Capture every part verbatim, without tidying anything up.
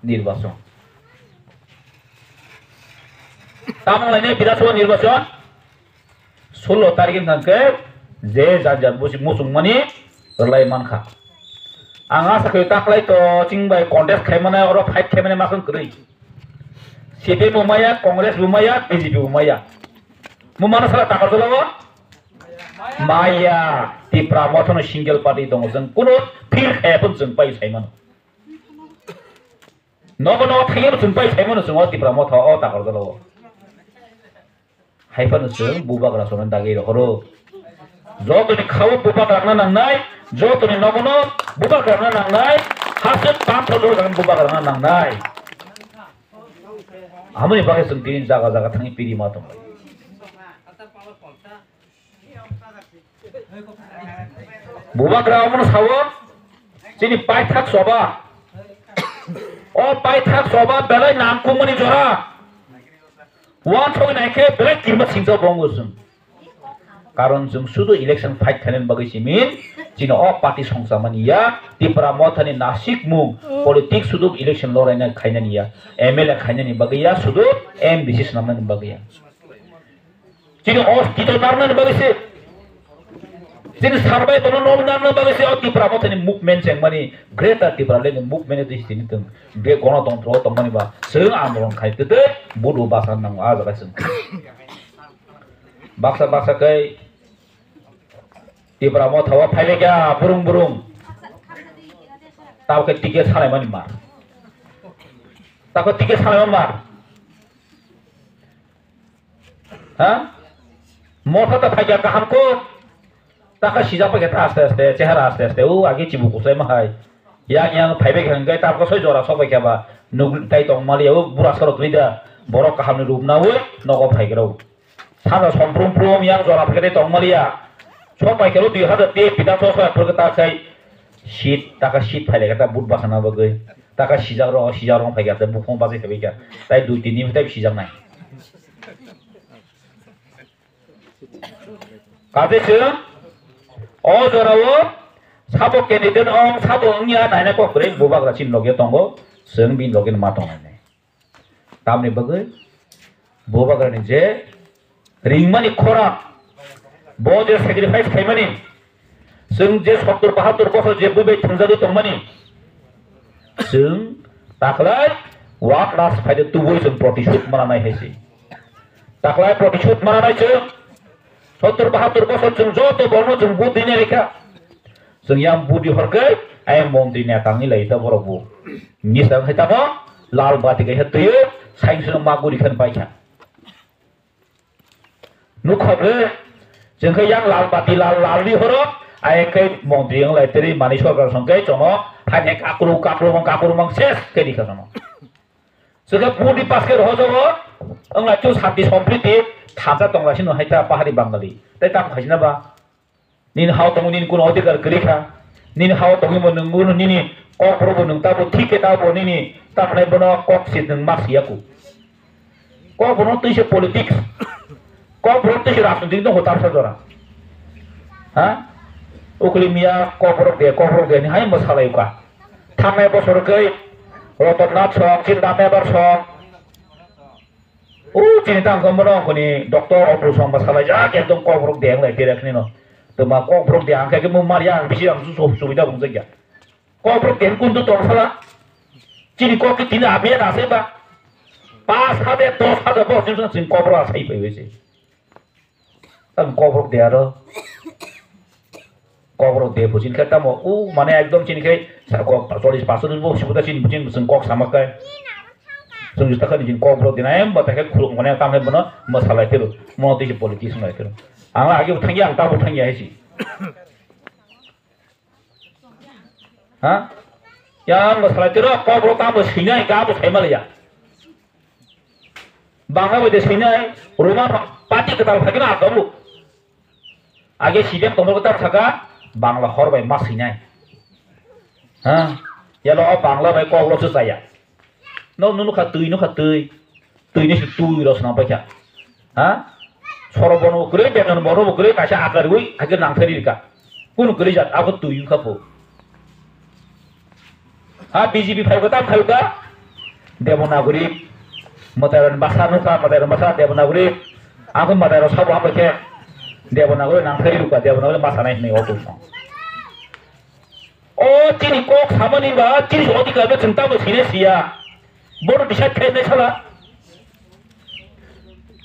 nirbachon. Tamo lainai Bidhan Sabha nirbachon sullo tarikh wngkha khe je jar jar busi muchungmani rwlai mankha. Ang asa khe taklai to chwng bai contest khaimani oro fight khaimani masong kwrwi. C P M bo maya, Congress bo maya, B J P bo maya. Mo mano sala takar jolao? Maya, Tipra Motha no single party tongo, chwng kuno feel khaya phano chwng pai sai mano. Nogo nogo thangya chwng pai sai mano chwng o Tipra Motha o takar jolao. Hai phano chwng bubagra songni dagi rohoro. Jotoni khao bubagra rwna nangnai, jotoni nogo no bubagra rwna nangnai, hasteo tangthok rwna bubagra rwna nangnai. Amoni bagwi chwng tini jaga jaga thangwi piri ma tonglai. Bubagra omono sao, chini paithak choba. O paithak choba belai nangkukmani jora. Uansugwi naikhe belai kirima singjak bongo chwng. Karon chwng sudu election fight khainani bagwi simin, chini o party songchamani ya, Tipra Mothani nasikmung, politics sudu election loraina khainani ya, M L A khainani bagwi ya, sudu M D C swnamnani bagwi ya. Chini ostito narnani bagwi se. Chini survival no narnani bagwi se o Tipra Mothani movement chengmani, Greater Tipraland ni movement ni twi sini tong. Be gonotontro tongmani ba chwng andolon khai tete budu basa nango a jaga chwng. Baksa baksa kai Tipra Motha o phaibai kha burung burung. Tabo khe ticket salai mani ma. Tabo ticket salai mani ma. Ha? Motha ta phaikha kaham ko. Taka sijak paikha ta aste aste, chehara aste aste. O agi chibu kuchai ma hai. Yang yang phaibai kha hwnkhe tabuk soi jora sok paikha ba. Nuk tai tong mali o bura sorok rida. Borok kaham ni rup na o nogo phaigra o. Sana somprum prum yang jora paikha tong mali ya. Sok paikha o dui hazar tei pita sok sok phai ta sai. Seat taka seat phailai kha ta but basa na bagwi. Taka sijak rok, sijak rok phai kha, bukhong bachai phaibai kha. Tai dui tin din tai sijak nai. Kaje chwng o jora o sabo candidate ong, sabo wngya naina kok kwrwi bubagra chini loge tongo, chwng bini loge ma tongnai. Tamni bagwi bubagrani je ringmani khorang, bo je sacrifice khaimani, chwng je sottor bahattor bosor je buibai thwngjagwi tongmani, chwng taklai wa class phaide tubui chwng protishud mananai hai se. Taklai protishud mananai chwng sottor bahattor bosor chwng joto bono chwng vote rinai rikha. Chwng yang budi horkhe ayang montri neta wngwi lai ta borok bo. Misa wngkhe tamo lal bati kaisa twiwi saisung ma guri khan paikha. Nukha bre, chwng khe yang lal bati lal lal ri horok ayang khe montri wng lai tiri mani sorkar song khe chono hai hai kakru kakru kakru mang ses khe rikha chono. Chwng khe budi paske rohojogo wng lai tu santi sompriti thansa tong lai sino hai ta pahari Bangali. Tai tam khaisina ba? Nini hao tongo nini kuno odhikar kwrwi kha. Nini hao tongwi bo nwng bono nini kokborok bo nwng tabo thik khe tabo nini tamhinai bono kok se nwng ma siya ku. Kokborok twi se politics. Kokborok twi se rajniti no hotar sa jora. Ha? Ukuli miya kokborok de kokborok de ni hai mo salai ka. Thangnai bosor khe Ratan Nath song, Chinta Mebar song. O chini tang khe bono kuni doctor operation ba salai jak ekdom kokborok de ang lai pera khni no. Toma kokborok de ang khe mo mar ya ang bisi ang su su subida bung jak ya. Kokborok de kun tu tong sala. Chini kok ke tini abe na se ba. Pas hajar dos hajar bo chini kokborok asai pai se. Ang kokborok de aro. Kokborok de buchin khe tamo u mane ekdom chini khe sa kok cholish paso bo sibuta chini buchin chwng kok sama khe. Chwng juta khe chini kokborok de na em ba ta khe khuluk mane tam khe bono masalai phiro. Mo tei politics ngai phiro. Ang age thangya ang tabo thangya hai si. Ha? Yang masalai phiro kokborok tamo sinai ga bo sai maliya. Bangla bai de sinai, Roma party kwtal phai khe na tongo. Age C P M tongmani kwtal saka, Bangla hor bai ma sinai. Ha? Yalo o Bangla bai kok lo se chaya. No, no, nukha twi, nukha twi. Twi ni se twi ro swnam paikha. Ha? Soro bono bo kwrwi, beton bono bo kwrwi, kaisa akarwi, hakhe nang thari rika. Kunu kwrwi jat, abo twi wngkha bo. Ha, B J P phai kha, tam phai kha. Devanagari, mwtairokni basa nukha, mwtairokni basa Devanagari, ang khe mwtairok sabo hambai khe Devanagari nangthai rwkha, Devanagari ma sanai hwnwi o tong. O chini kok samani ba chini odhikar no chwng tamo sine siya. Bono decide khainai sala.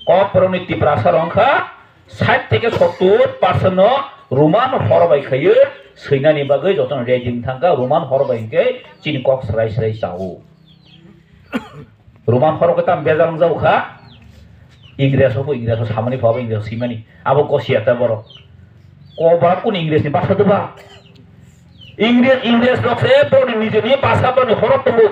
Kokborokni Tiprasa rok wngkha sait theke sottur percent no Roman hor bai khaiwi swinani bagwi jotono ready wng thangkha, Roman hor bai hwnkhe chini kok swrai swrai chao. Roman hor khe tam bejal wng jao kha, Ingres rok bo Ingres rok samani pha bo Ingres rok swimani abo gosiya ta borok. Kokborok kunu Ingres ni basa doba? Ingres, Ingres rok se borokni nijeni basa borokni horok tongo.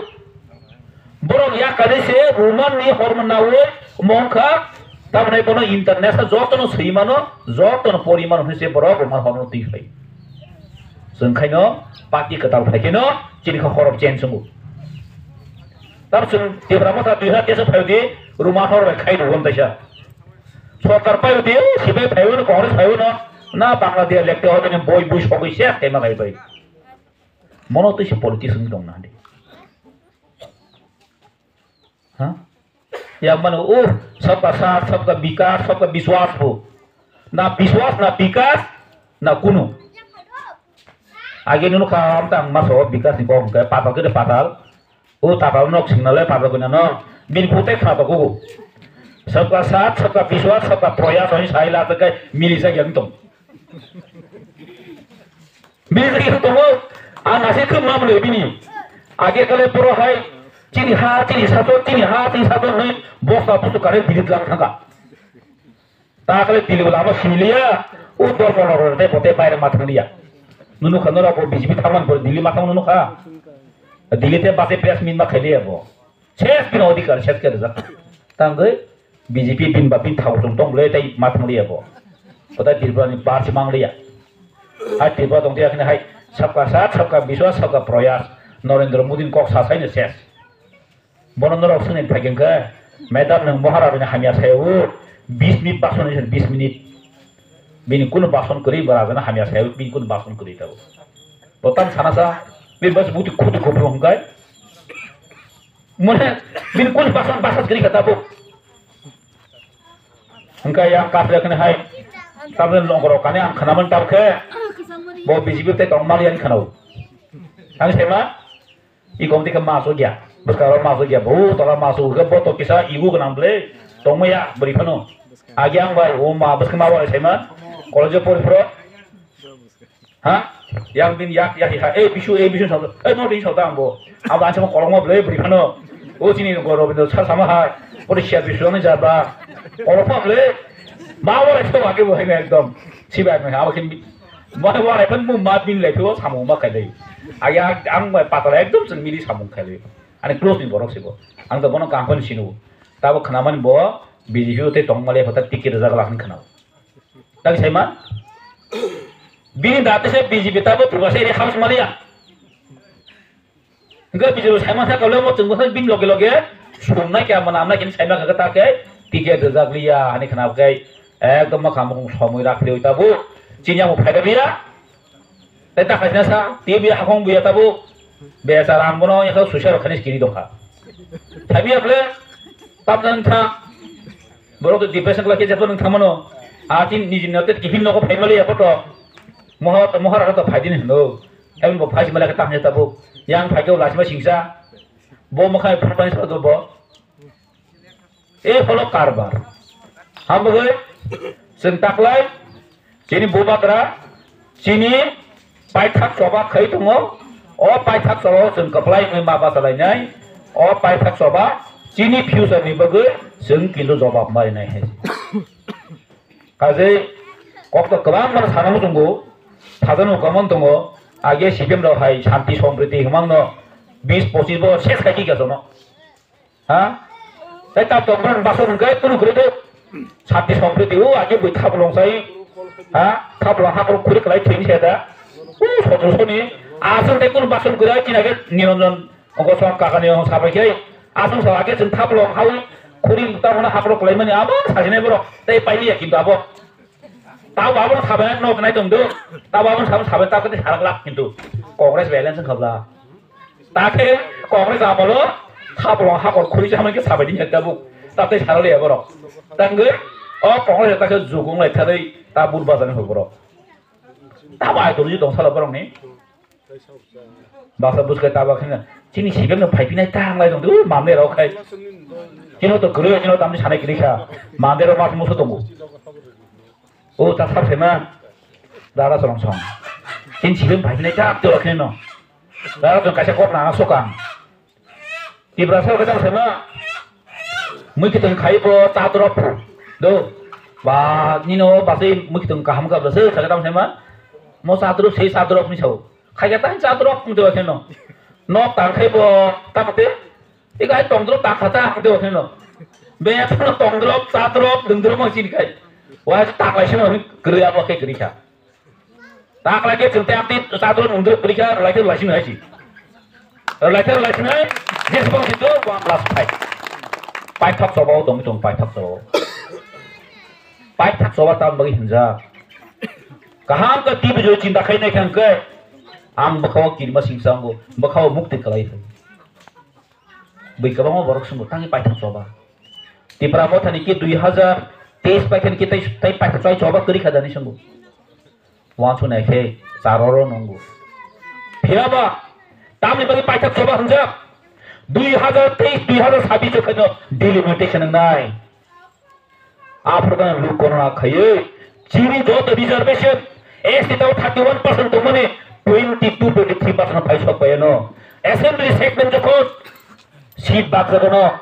Borok yakarwi se Roman ni horma nawi mongkha, tamoni bono international jotono swi mano, jotono pori mano hwnwi se borok Roman horma twi phai. Chwng khaino party kwtal phai kheno chini kha horok change wngo. Tar chwng Tipra Motha dui hajar teis phai di Roman hor bai khai rwgwm taisa. Sorkar phai di, sibai phai uno, Congress phai uno, na Bangladesh lekte hodo ni boi boi sogwi ses khaima khai bai. Mono twi se politics wng tong na di. Ha? Yang mano, oh, sabka saath, sabka vikas, sabka biswas bo. Na biswas, na vikas, na kunu. Age nunu kha am tang maso vikas ni kok hwnkhe patal khe patal. O patal nok singna le patal khe no. Bini phutai kha to kuku. Sabka saath, sabka biswas, sabka proyas hoi sai la ta kai mili sa yang tong. Bini jagao tongo, ang ase khe ma mwnwi bini. Age kale boro hai chini ha, chini sato, chini ha, chini sato hwnwi bosta bustu kare birit lang thangkha. Ta kale Delhi lama simi liya, o dormo loro tei bote baire ma thang liya. Nunu kha norok bo B J P thangmani pore Delhi ma thang nunu kha. Delhi te base press meet ma khai liya bo. Ses bini odhikar, ses khe rijak. Tangwi B J P bini ba bini thao chwng tong le tei ma thang liya bo. Kotai Tripura ni bar se mang liya. Hai Tripura tong tiya khne hai sabka saath, sabka biswas, sabka proyas. Narendra Modi ni kok sa sai no ses. Bono norok swngni phai khe madam nwng Maharani hamya sayo bis minute bason ni bis minute. Bini kunu bason kwrwi ba rajana hamya sayo bini kunu bason kwrwi tabo. Botan sana sa bini bas buti khuti khupru hwnkai. Mane bini kul basan basa gri kata bo. Engka yang kafir kene hai. Kafir longkoro kane ang khanaman tabkhe. Bo B J P te tong mali yang khanau. Ang sema. I kom tika maso gya. Beskaro maso gya. Bo tola maso gya bo to kisa ibu kenang ble. Tong ya beri phano. Agi ang bai o ma beskama bai sema. College pori pro. Ha? Yang bin yak yak ha. Eh, bisu, eh, bisu sa. Eh, no din sa ta ambo. Abo ansa mo kolong mo ble bri phano. O chini go ro bin sa sama ha. Pori sia bisu ni ja ba. Kolong mo ble. Ma wa re to age bo hai ekdom. Sibai me abo kin. Ma wa re phan mo ma bin le pho samu ma khai le. Aya ang bai patala ekdom chang mili samu khai le. Ani close ni borok sibo. Ang to bono kampani sinu. Tabo khnaman bo B J P te tong male pata ticket rajak lakhni khna. Tang saima? Bini date se B J P tabo Tripura se ri house maliya. Hingke B J P saima sa kalo mo chwng bwsai bini loge loge sumnai khe amana amnai khe saima kha ta khe ticket rwjak liya hani khna khe ekdom ma khamung somoi rak liya tabo chini amo phaida liya. Tei ta khaisina sa, T V hakong buya tabo, besa rang bono yakho suisa rok khani kiri dongkha. Thabi aple, tam jang tha, borok to depression kla khe jabo nang thamano. A tin niji no te kihim nogo phaimali ya poto. Mohor, mohor to phaidin hino. Em bo phai mala khe tam ya tabo. Yang phai khe lachima singsa. Bo mokhai phai sa do bo. E holo karbar. Hambai chwng taklai chini bubagra chini paithak choba khai tongo. O paithak choba o chwng kwplai wngwi ma bachalainai. O paithak choba chini future ni bagwi chwng kintu jobab marinai hai. Kaje kok to kwbang mano sana muchungo sajano kwbang tongo. Age C P M rok hai shanti sompriti himang no bis pochis bo ses khai kha jono. Ha? Tai ta tong bran baso hwnkai kunu kuri do. Sati sompriti o age bui thap long sai. Ha? Thap long hakor kuri kalai thini se da. O sotro soni. Aswng tai kunu baso kuri ai kina ge Niranjan Goswami kaka ni ong sabai khai. Aswng sa age chwng thap long hau kuri ta hona hakor kalai mani abo sajine borok. Tai pai liya kintu abo. Tabo abono sabai nok nai tong do. Tabo abono sabai sabai ta kati sarak lak kintu. Congress balance wngkha bla. Ta khe Congress amolo Thapro hakor khuri sama ke sabai din tabuk. Tatai sarale borok. Tangwi o Congress ta ke jugong lai tharwi ta bur bazani ho borok. Tamo ai tuli dong sala borok ni. Basa buska taba khina. Chini sibem no phai pinai ta hanglai dong. U mande rok khai. Chino to guru chino tamni sanai kiri kha. Mande rok mas musu tongo. O ta sab sema. Dara sorong song. Chini sibem phai pinai ta to khino. Dara song kaisa kok na sokang. Tiprasa khe tamo sema. Mui khitong khai bo chadrop. Do. Ba nino basai mui khitong kaham ka brasa khe tamo sema. Mo chadrop sei chadrop ni sao. Khai ka tang chadrop mui do kheno. Nok tang khai bo tamo te. Ikai tongdrop tang khata hang do kheno. Be tongdrop chadrop dungdrop mo sin khai. Wa tak lai sino kri abo khe kri kha. Tak lagi chwng tei amtwi chadro nungdrwk kwrwi kha, rwlaithar rwlaisinai hai si. Rwlaithar rwlaisinai, jesbang si to one plus five. Paithak choba o tongwi tong, paithak choba o. Paithak choba tam bagwi hinjak. Kaham khe T V joi chinta khai nai kha hwnkhe, ang bwkha o kirima singsa wngo, bwkha o mukti kwlai thai. Bui kwbangma borok swngo, tangwi paithak choba. Tipra Mothani khe dui hazar teis paithani khe tei, tei paithak chai choba kwrwi kha dani swngo. Wansuknai khe charo ro nungo. Phiyaba tamni bagwi paithak choba hwnjak? Dui hazar teis, dui hazar sabbish o khaino delimitation wngnai. Aphuru gana ruk gona khaiwi chini joto reservation, S T tao thirty one percent tongmani twenty two, twenty three percent phai sok bai ano. Assembly segment jokhon seat bak jagano,